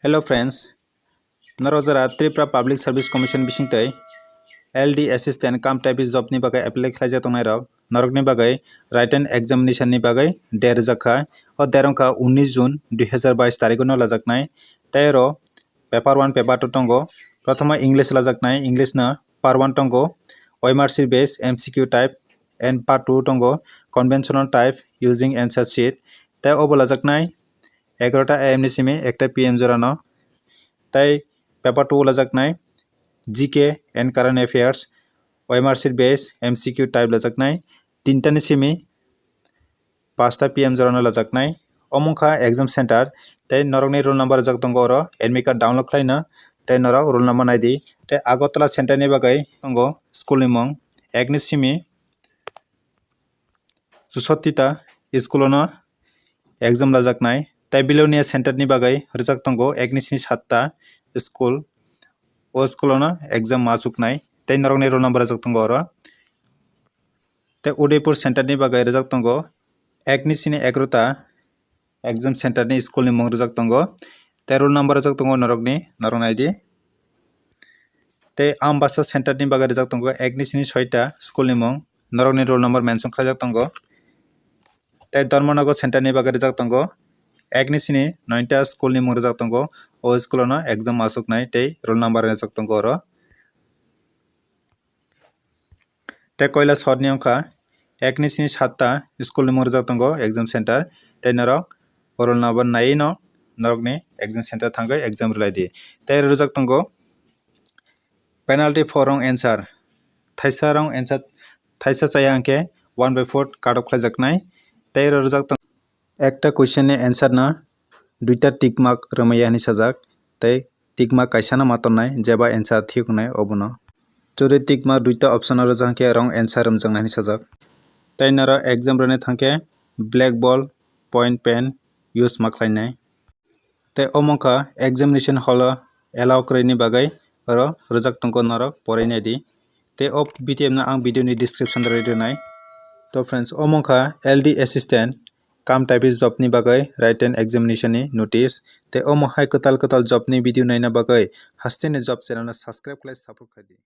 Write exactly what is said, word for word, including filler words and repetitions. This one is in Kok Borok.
Hello friends, norok jora Tripura Public Service Commission bisingtwi L D assistant cum typist job ni bagwi apply khlaijak tongnai rok, norokni bagwi written examination ni bagwi date rijak kha. O date wngkha unis June dui hazar bais tarikh no lajaknai. Tei oro paper one, paper two tongo. Prothoma English lajaknai, English no part one tongo, O M R sheet base M C Q type, and part two tongo, conventional type using answer sheet. Tei obo lajaknai egarota A M ni simi ekta P M jorano. Tei paper two lajaknai G K and current affairs, O M R sheet base M C Q type lajaknai tinta ni simi pasta P M jorano lajaknai. Omo wngkha exam center, tei norokni roll number rijak tongo oro, admit card download khlaina, tei norok roll number naidi. Tei Agartala center ni bagwi tongo school ni mung, ekni simi chusotti ta school ono exam lajaknai. Tei Belonia center ni bagwi rijak tongo ekni simi satta school, o school ono exam ma achuknai, tei norokni roll number rijak tongo oro. Tei Udaipur center ni bagwi rijak tongo ekni sini egarota exam center ni school ni mung rijak tongo. Tei roll number rijak tongo norokni, norok naidi. Tei Ambasa center ni bagwi rijak tongo ekni sini soita school ni mung, norokni roll number mention khlaijak tongo. Tei Dharmanagar center ni bagwi rijak tongo ekni sini noita school ni mung rijak tongo. O school ono exam achuknai tei roll number rijak tongo oro. Tei Kailasahar ni wngkha ekni sini satta school ni mung rijak tongo exam center, tei norok roll number naiwi no norokni exam center thangwi exam rwlaidi. Tei rijak tongo penalty for wrong answer, thaisa wrong answer, thaisa chaya hwnkhe one by four cut off khlaijaknai. Tei oro rijak tongo ekta question ni answer no duita tick mark rwmaya hinwi sajak, tei tick mark kaisa no ma tonnai, jeba answer thik wngnai obono. Churi tick mark duita option o rwjak hwnkhe wrong answer rwmjaknai hinwi sajak. Tei norok exam rwna thangkhe black ball, point pen use ma khlainai. Tei omo wngkha examination hall o allow kwrwini bagwi oro rwjak tongo, norok porinai di. Tei o P D F no ang video ni description o rwi rwnai. To friends, omo wngkha L D assistant cum typist job ni bagwi written examination ni notice. Tei omo hai kwtal kwtal job ni video naina bagwi haste ni job channel no subscribe khlai support khlai di.